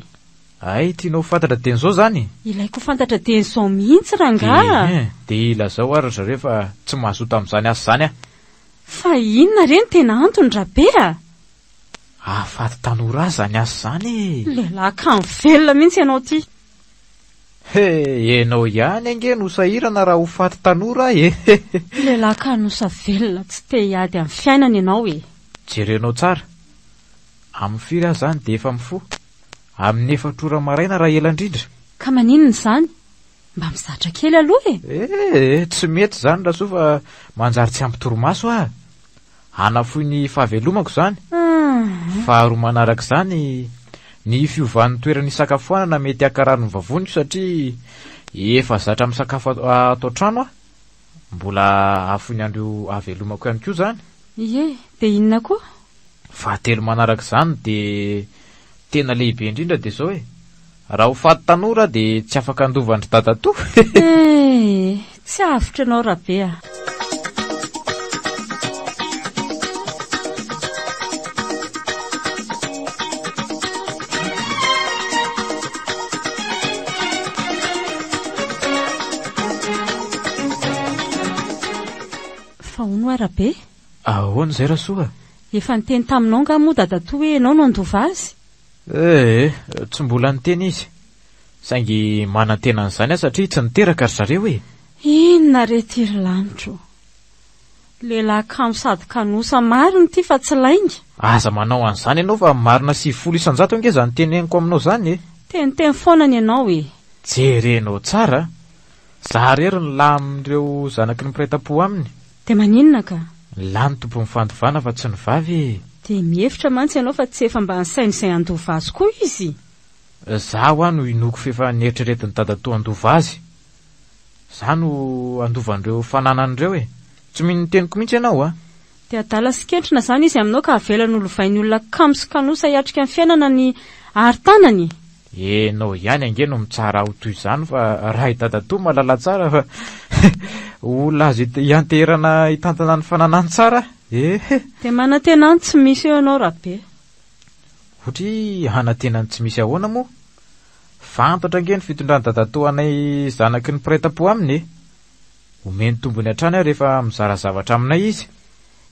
Hay, tianao ho fantatra dieny izao izany? Ilaiko ho fantatra dieny izao mihitsy rangaha a! Dia, dia ilazao ary ry zareo fa tsy mazoto amin'izany asa izany aho. Fa inona re no tena antony Rabe a? Hahafaty tanora ahy izany asa izany e! Lehilahy kamo velona mihitsy ianao ity. He, ianao ihany ange no sahirana raha ho faty tanora aho e! Lehilahy kanosa velona tsy te hiady amin'ny fiainana ianao e! Jerenao tsara. Amin'ny firy aho izany dia efa mifoha? Amin'ny efatra ora maraina raha ela indrindra. Ka maninona izany? Mba mizatra kely aloha e! Eh, tsy mety izany Rasoa fa manjary tsy ampy torimaso aho. Hanafohy ny fahavelomako izany. Faharoa manaraka izany, ny fiovan'ny toerana isakafoanana mety hankarary ny vavoniko satria efa zatra misakafo ato an-trano aho. Mbola ahafoy ny andro ahavelomako ihany koa izany. Ie, dia inona koa? Fahatelo manaraka izany dia tena lehibe indrindra dia izao e. Raha ho faty tanora aho dia tsy afaka handova an-dry dadatoa. Eh, tsy avotra ianao Rabe a. Fa hono hoa Rabe? Ahoana izay Rasoa? Efa niteny taminao angaha moa dadatoa hoe ianao no handova azy? Ee, tsy mbola niteny izy. Saingy manantena an'izany aho satria tsy niteraka ry zareo e! Inona re ity ry lanitro ô? Lehilahy kamo sady kanosa marina ity fa tsy lainga. Aza manao an'izany ianao fa marina 90% ange izany teneniko aminao izany e! Teniteny foana ny anao e! Jerenao tsara a! Za irery no lahy amin'ireo zanaky ny mpiray tampo aminy. Dia maninona ka? Ny lahy no tompon'ny fandovana fa tsy ny vavy e! Dia mihevitra mantsy ianao fa tsy efa mba nisaina izay handova azy koa izy? Za hoa no inoako f'efa neritreretin'i dadatoa handova azy. Za no handova an'ireo fananany ireo e! Tsy mino ny teniko mihitsy ianao a! Dia adala sy kentrina izany izy aminao ka avelany ho lovain'ny olona kamo sy kanosa hiatrika ny fiainana ny ary tanany? Enao ihany ange no mitsara ahy ho toy izany fa raha i dadatoa mahalala tsara fa olona azo ianteherana hitantana ny fananany tsara eh! Dia manantena ny tsy misy eo ianao Rabe. Ohatry hanantena ny tsy misy ahoana moa? Fantatra ange ny fitondran'i dadatoa anay zanaky ny mpiray tampo aminy e! Omeny tombony hatrany aho rehefa mizara zavatra aminay izy.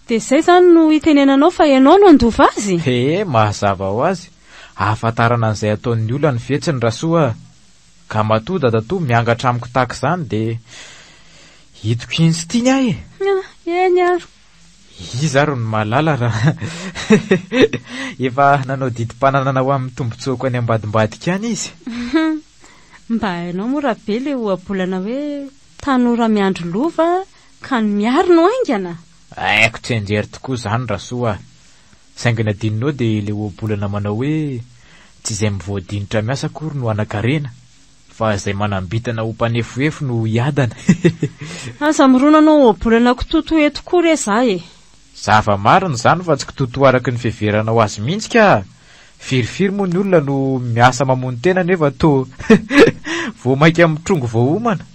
Dia izay izany no itenenanao fa ianao no handova azy? Ee, mazava ho azy. Ahafantarana an'izay ataon'ny olona ny fihetsiny Rasoa a! Ka matoa dadatoa miangatra amiko tahaka izany dia itokiany sy tiany aho e! Eny ary. Iza ary no mahalala raha efa nanao didim-pananana ho amin'ny tombotsoako any ambadimbadika any izy? Mba hainao moa Rabe le ohabolana hoe tanora miandry lova ka ny miary no haingana? Haiko tsianjery tokoa izany Rasoa a! Saingy ny adinonao dia ilay ohabolana manao hoe tsy izay mivoadinitra miasa akory no hanan-karena fa izay manam-bintana ho mpanefoefo no hiadana. Aza mirona hanao ohabolana kitotoa eto koa re za e! Zava-marina izany fa tsy kitotoa araka ny fiheveranao azy mihitsy ka! Firifiry moa ny olona no miasa mamono tena nefa toa vao mainka mitrongy vao homana.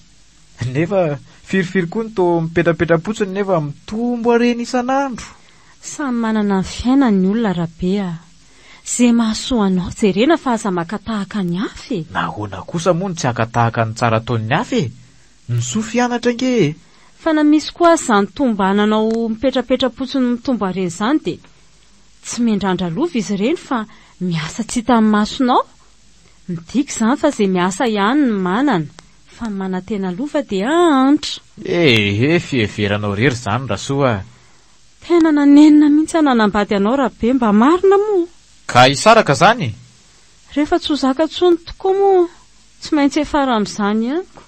Nefa firifiry koa ny toa mipetrapetra-potsiny nefa mitombo harena isan'andro. Samy manana ny fiainany ny olona Rabe a! Ze mahasoa anao jerena fa aza maka tahaka ny hafa e! Nahoana kosa moa no tsy haka tahaka ny tsara ataon'ny hafa e? Ny soa fianatra ange e! Fa na misy koa aza izany tombananao mipetrapetra-potsiny mitombo harena izany dia Tsy miandrandra lova izy ireny fa miasa tsy hitan'ny masonao. Midika izany fa izay miasa ihany no manana, fa ny manantena lova dia hahantra. Ehe, fiheveranao irery izany Rasoa a! Tena nanenina mihitsy aho nanambady anao Rabe, mba marina moa? Ka hisaraka izany? Rehefa tsy ho zaka intsony tokoa moa, tsy maintsy hiafara amin'izany ihany ko.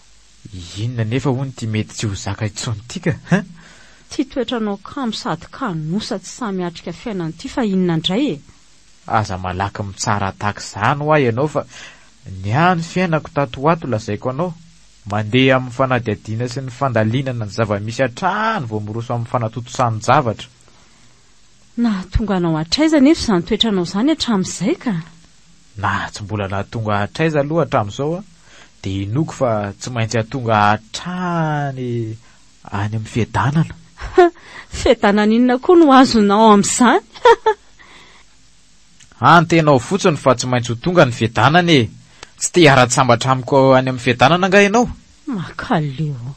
Inona anefa hono ity mety tsy ho zaka intsony ity ka hein? Ty toetranao kamo sady kanosa tsy sahy miatrika fiainana ity fa inona indray e? Aza malaky mitsara tahaka izany hoa ianao fa ny ahy ny fiainako tato ho ato lazaiko anao, mandeha amin'ny fanadihadiana sy ny fandalinana ny zava-misy hatrany vao miroso amin'ny fanatontosàn-javatra. Nahatonga anao hatraiza anefa izany toetranao izany hatramin'izay ka? Na tsy mbola nahatonga hatraiza aloha hatramin'izao aho dia inoako fa tsy maintsy hahatonga hatrany any amin'ny fiadanana. Fiadanana inona koa no azonao amin'izany? Antenao fotsiny fa tsy maintsy ho tonga ny fiadanana e! Tsy te hiara-tsambatra amiko any amin'ny fiadanana angaha ianao? Makaleo.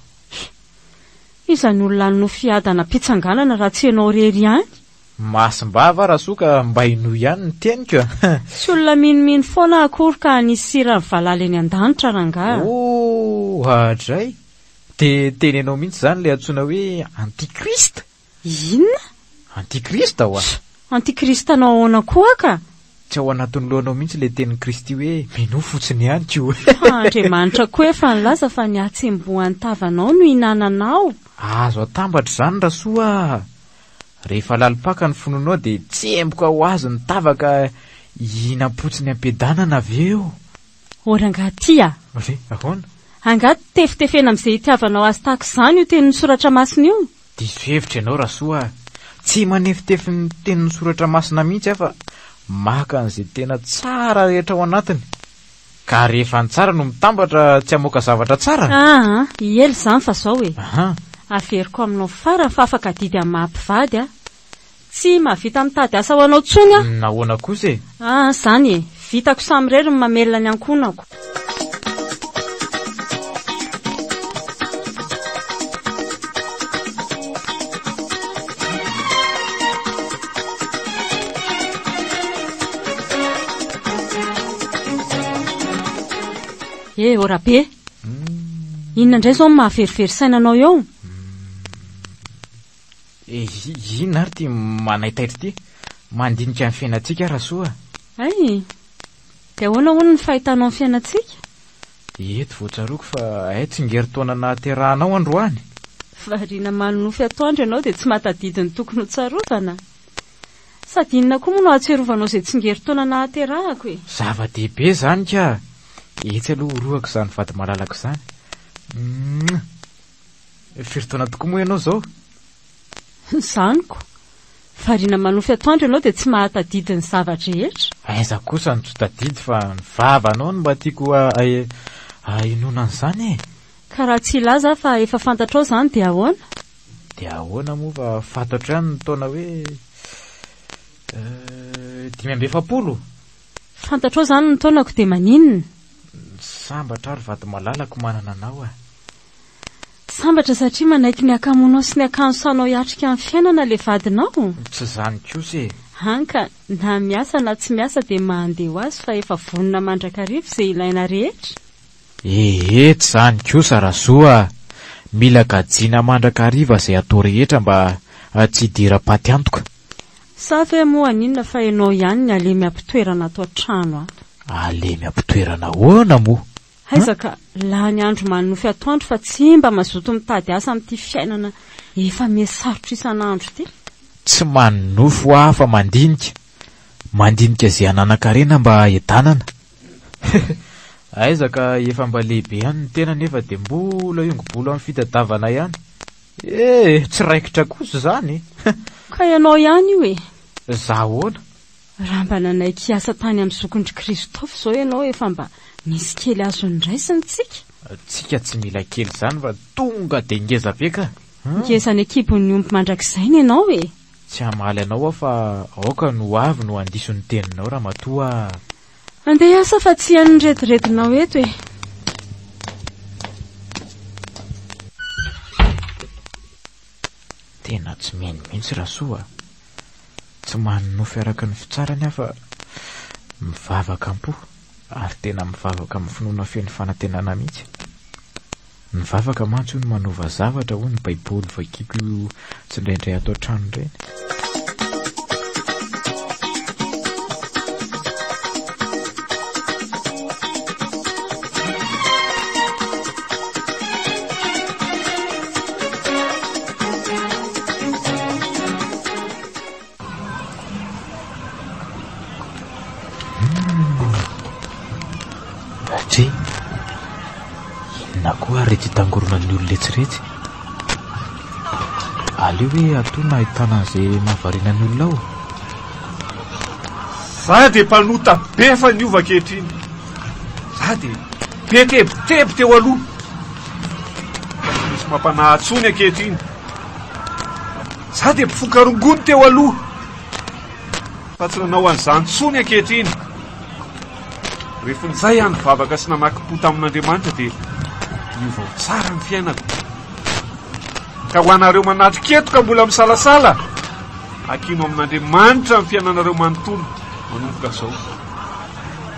Iza no olona hanonofy fiadana am-pitsanganana raha tsy ianao irery ihany? Masim-bava Rasoa ka mba henoy ihany ny teniko a! Tsy olona minomino foana aho akory ka hanisy sira ny valala eny an-danitra rangaha. Oh, adray! Dia tenenao mihitsy izany ilay antsoina hoe antichrist? Inona? Antichrist hoa! Antichrist anao ahoana koa ka? Tsy ao anatin'ny lohanao mihitsy ilay tenin'i Kristy hoe minoa fotsiny ihany ko. Fa Andriamanitra koa efa nilaza fa ny hatsembohan'ny tavanao no hinananao. Azo atambatra izany Rasoa a! Rehefa lalim-paka ny finoanao dia tsemboka ho azy ny tava ka hihinam-potsiny am-piadanana avy eo. Ô rangahy ty a! Re, ahoana? Angaha tefitefena amin'izay itiavanao azy tahaka izany io tenin'ny soratra masina io? Diso hevitra ianao Rasoa a! Tsy manefitefy ny tenin'ny soratra masina mihitsy aho fa maka an'izay tena tsara rehetra ao anatiny. Ka rehefa ny tsara no mitambatra tsy hamoaka zavatra tsara? Aa, ela izany fa zao e! Averiko aminao farany fa afaka adidy amin'ny maha mpivady aho. Tsy mahavita mitady asa ho anao intsony aho. Nahoana kosa e? Aa, izany e! Vitako samirery ny mamelona ny ankohonako. Eh, ô Rabe! Inona indray izao no mahaverivery saina anao eo? Eh, inona ary ity manaitaitra ity? Mandinika ny fiainantsika Rasoa. Hay! Dia ahoana hono ny fahitanao ny fiainantsika? Eto vao tsaroako fa hay tsingerin-taona nahaterahanao androany. Variana manonofy atoandro ianao dia tsy mahatadidy ny tokony ho tsarovana. Sady inona koa moa no ahatsiarovanao izay tsingerin-taona nahaterahako e? Zava-dehibe izany ka! Etsy aloha horohako izany vady malalako izany. Mouah! Firy taona tokoa moa ianao izao? Izany ko! Variana manofy atoandro ianao dia tsy mahatadidy ny zava-drehetra. Aiza kosa no tsy tadidy fa ny vavanao no mba tiako hahenoana an'izany e! Ka raha tsy hilaza aho fa efa fantatrao izany dia ahoana? Dia ahoana moa fa fantatro ihany ny taona hoe 45? Fantatrao izany ny taonako dia maninona? Sambatra aho ry vady malalako manana anao a! Sambatra satria manaiky ny hakamoanao sy ny hakanonsanao hiatrika ny fiainana ilay vadinao? Tsy izany kosa e! Hany ka na miasa na tsy miasa dia mandeha ho azy fa efa vonona mandrakariva izay ilaina rehetra? Ehe, tsy izany kosa Rasoa a! Mila kajiana mandrakariva izay atao rehetra mba tsy hidiram-paty antoka. Sa ve moa haninona fa ianao ihany ny alemy am-pitoerana ato an-trano ato? Alemy am-pitoerana ahoana moa? Aiza ka, lany andro manonofy atoandro fa tsy mba mazoto mitady asa amin'ity fiainana efa miha sarotra isan'andro ity. Tsy manonofy hoa fa mandinika. Mandinika izay hananan-karena mba hiadanana. Aiza ka efa mba lehibe ihany ny tena nefa dia mbola hiongo-bolo amin'ny fitadiavana ihany. Eh, tsy raikitra kosa izany e. Ka ianao ihany io e. Za ahoana? Raha mba nanaiky hiasa tany amin'ny zokindry Christophe izao ianao efa mba nisy kely azo noraisina tsika. Tsika tsy mila kely izany fa tonga dia ngeza be ka. Ngeza any an-kibon'ny omby mandrakizay ny anao e. Tsy hamaly anao aho fa aoka ny ho avy no handiso ny teninao ramatoa a. Andeha hiasa fa tsy hain'ny rediredinao eto e. Tena tsy mino mihitsy Rasoa a! Tsy manonofy araka ny fitsarany aho fa mivavaka am-po ary tena mivavaka amin'ny finoana feno fanantenana mihitsy. Ny vavaka mantsy hono manova zavatra hoy ny baiboly vakiako tsindraindray ato an-trano ireny. Dre, inona koa ary ity tangoronan'ny olona etsy iretsy? Aleo hoe atoa no ahitana an'izay mahavariana ny olona ao. Za dia mpanota be fa niova ankehitriny. Za dia be tebiteby teo aloha. Tsy misy mampanahy intsony ankehitriny. Za dia mpifoka rongony teo aloha. Fa tsy nanao an'izany intsony ankehitriny. Rehefa injay aho nivavaka sy namaky po tamin'Andriamanitra dia niova ho tsara ny fiainako. Ka ho anareo manatrika eto ka mbola misalasala, akino amin'Andriamanitra ny fiainanareo manontolo manomboka izao.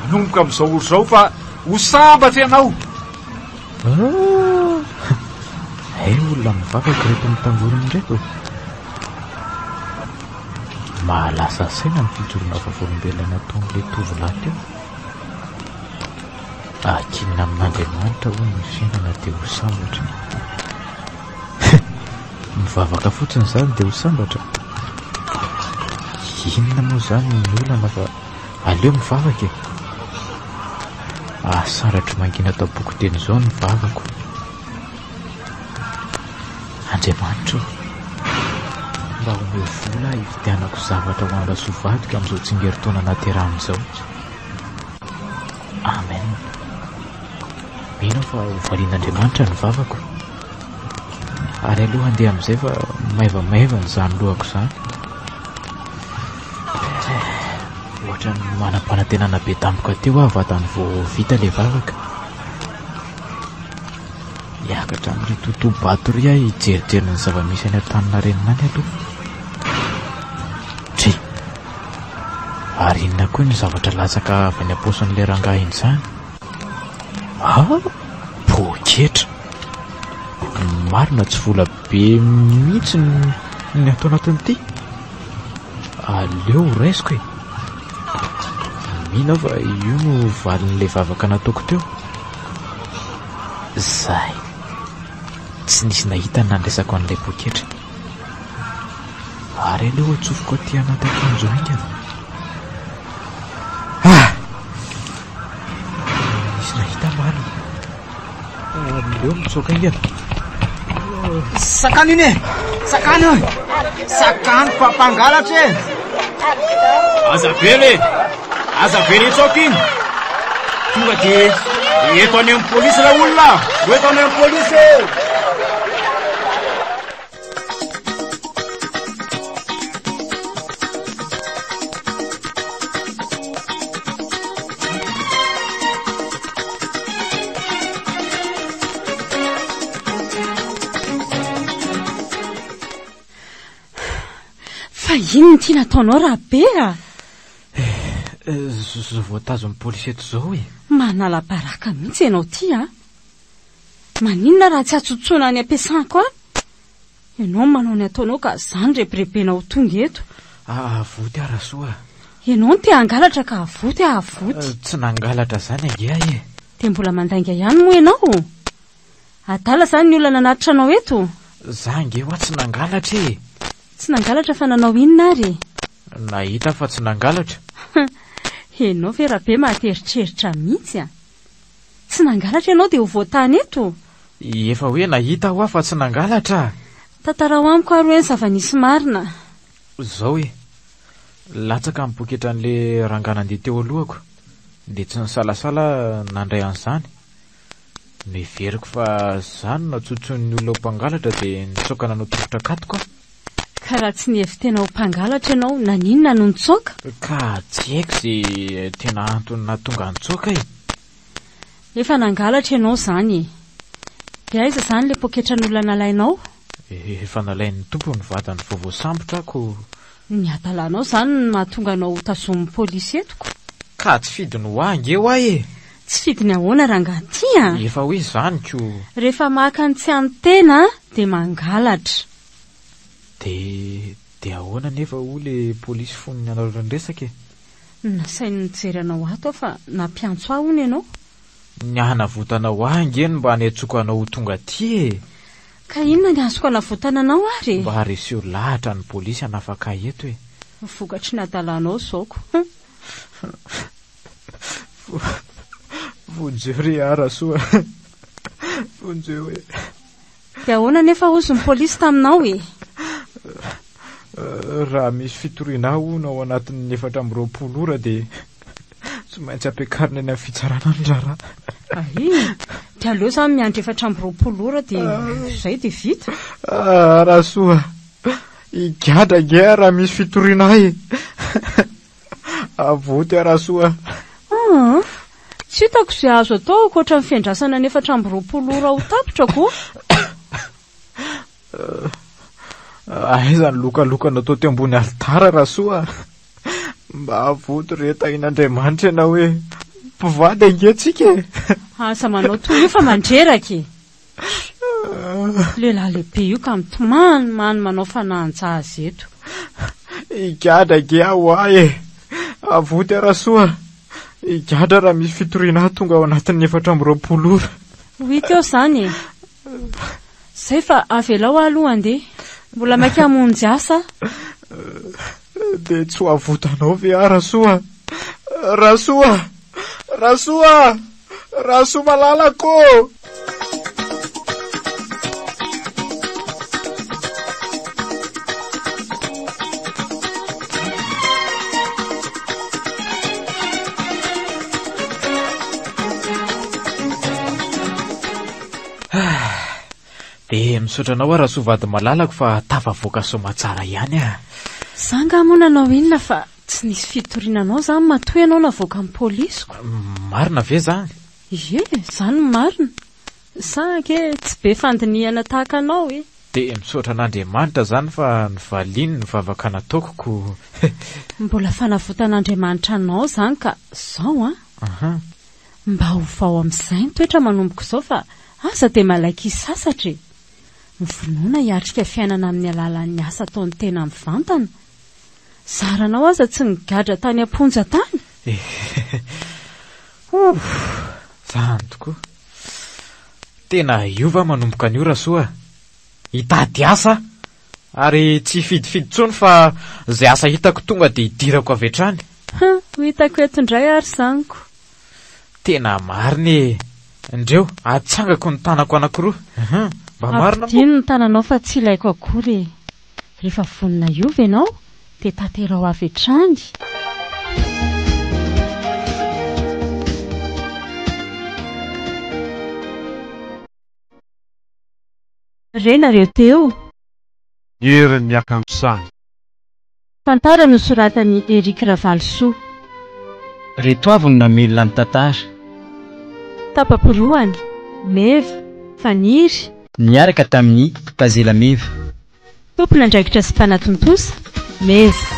Manomboka amin'izao ora izao fa ho sambatra ianao. Ah! Hay olona mivavaka ireto mitangorona ireto. Mahalasa saina ny fijoroana vavolombelona nataon'ilay tovolahy teo. Akinina amin'Andriamanitra hono ny fiainana dia ho sambatra. Mivavaka fotsiny izany dia ho sambatra? Inona moa izany ny olana fa aleo mivavaka e! Asandratra mangina ato am-poko dieny izao ny vavako. Andriamanitra ô, mba omeo vola aho hividianako zavatra ho an-dRasoa vadiko amin'izao tsingerin-taona nahaterahany izao. Amen. Mino aho fa ho valian'Andriamanitra ny vavako. Ary aleo handeha amin'izay fa maivamaivana izany lohako izany. Ohatran'ny manam-panantenana be tampoka teo aho vatany vao vita ilay vavaka. Hiakatra amin'ry totobato ry aho hijerijery ny zava-misy any Antaninarenina any aloha. Dry! Ary inona koa ny zavatra latsaka avy any am-paosin'ilay rangahy iny izany? Ah! Poketra! Marina tsy vola be mihitsy ny ato anatin'ity. Aleo ho raisiko e. Mino aho fa io no valin'ilay vavaka nataoko teo. Zay. Tsy nisy nahita ny nandraisako an'ilay poketra. Ary aleo atsofoko aty anaty akanjo haingana. Ah! Nisy nahita marina. Aleo mitsoaka haingana. Sakano iny e! Sakano io! Sakano fa mpangalatra e! Aza avela e! Aza avela hitsoaka iny! Tonga dia eto any amin'ny polisy raha olona! Ho eto any amin'ny polisy e! Fa inona ity nataonao Rabe a? Eh, zao voatazon'ny polisy eto izao e. Manala baraka mihitsy ianao ity a. Maninona raha tsy atsotsoina any am-piasako any? Ianao no manao ny ataonao ka za no rebirebena ho tonga eto. Avoty aho Rasoa a. Ianao no te hangalatra ka avoty aho avoty. Tsy nangalatra izany ange aho e. Dia mbola mandainga ihany moa ianao? Adala izany ny olona nanatitra anao eto? Za ange hoa tsy nangalatra e. Tsy nangalatra fa nanao inona ary e? Nahita aho fa tsy nangalatra. Ianao ve Rabe mahateritreritra mihitsy a. Tsy nangalatra ianao dia ho voatany eto? Efa hoe nahita aho fa tsy nangalatra. Tantarao amiko ary hoe ny zava-nisy marina. Izao e, latsaka ny poketran'ilay rangahy nandeha teo alohako, dia tsy nisalasala aho nandray an'izany. Noheveriko fa izaho no natsotsoin'ny olona ho mpangalatra dia nitsoaka nanao tongotra katoka aho. Ka raha tsy nihevi-tena ho mpangalatra ianao, naninona no nitsoaka? Ka tsy haiko izay tena antony nahatonga ahy nitsoaka e. Efa nangalatra ianao izany e! Dia aiza izany ilay poketran'olona nalainao? Efa nalain'ny tompony vadiny vao voasambotra aho ko. Ny hadalanao izany no mahatonga anao ho tazomin'ny polisy eto ko. Ka tsy fidiny ho ahy ange ho ahy e! Tsy fidiny ahoana rangahy ty a! Efa hoe izany ko. Rehefa maka ny tsy an'ny tena dia mangalatra. Dia dia ahoana anefa hoy le polisy fony nanareo ny resaka e? Nasainy nijery anao ato aho fa nampiantso ahy hono ianao. Ny hanavotanao ahy ange no mba niantsoako anao ho tonga aty e! Ka inona ny azoko hanavotana anao ary e? Mba reseo lahatra ny polisy hanafaka ahy eto e! Vokatry ny hadalanao izao ko. Vonjeo re aho Rasoa. Vonjeo e! Dia ahoana anefa hozy ny polisy taminao e? Raha misy fitoriana ahy hono ao anatin'ny 24 ora dia tsy maintsy ampiakarina eny amin'ny fitsarana ny raharaha. Ay, dia aleo izany miandry 24 ora dia izay dia vita. Ah, Rasoa, higadra ange aho raha misy fitoriana ahy e. Avoty aho Rasoa. Ah, tsy hitako izay azo atao ankoatra ny fiandrasana ny 24 ora ho tapitra ko. Aiza ny lokaloka natao teo ambony alitara Rasoa? Mba avoty re tahin'Andriamanitra ianao e. Mpivady ange tsika e. Aza manao toy io fa mandreraka e. Lehilahy lehibe io ka mitomanimany manao fanahan-jaza eto. Higadra ange aho ho ahy e. Avoty aho Rasoa. Higadra raha misy fitoriana ahy tonga ao anatin'ny 24 ora. Ho hita eo izany e. Zay fa avelao aho aloha handeha. Mbola maika hamonjy asa aho. Dia tsy ho avotanao ve aho Rasoa? Rasoa! Rasoa! Rasoamalalako ô! Dia misaotra anao aho Rasoa vady malalako fa tafavoaka soamatsara ihany ah. Za nga moa nanao inona fa tsy nisy fitoriana anao zany matoa ianao navoakan'ny polisiko. Marina ve zany? Ie, zany no marina. Sa ange tsy be fandinihana tahaka anao e. Dia misaotra an'Andriamanitra zany fa novaliany ny vavaka nataoko ko. Mbola fanavotan'Andriamanitra anao zany ka zao an. Aha. Mba ovao amin'izay ny toetra manomboka izao fa aza dia malaky hisasatra e! Mivonona hiatrika fiainana amin'ny alalan'ny asa ataon'ny tena mivantana. Zaranao aza tsy nigadra tany am-ponja tany! Ouh! Zany tokoa. Tena hiova aho manomboka anio Rasoa a! Hitady asa aho! Ary tsy hifidifidy intsony fa izay asa hitako tonga dia hidirako avy hatrany. Hum, ho hitako eto indray ary izany ko. Tena marina e! Ndreo, atsangako ny tanako anankiroa. Hum, mba marina moa. Ampidino ny tananao fa tsy ilaiko akory e! Rehefa vonona hiova ianao dia tanterao avy hatrany. Re nareo teo. Ny herin'ny hakantsany. Tantara nosoratan'i Eric Ravalisoa. Reto avy no namelona ny tantara. Tapa-porohana, Meva, Faniry. Niaraka tamin'i Tazela Meva. Tompon'andraikitra sy mpanatontosa, Meva.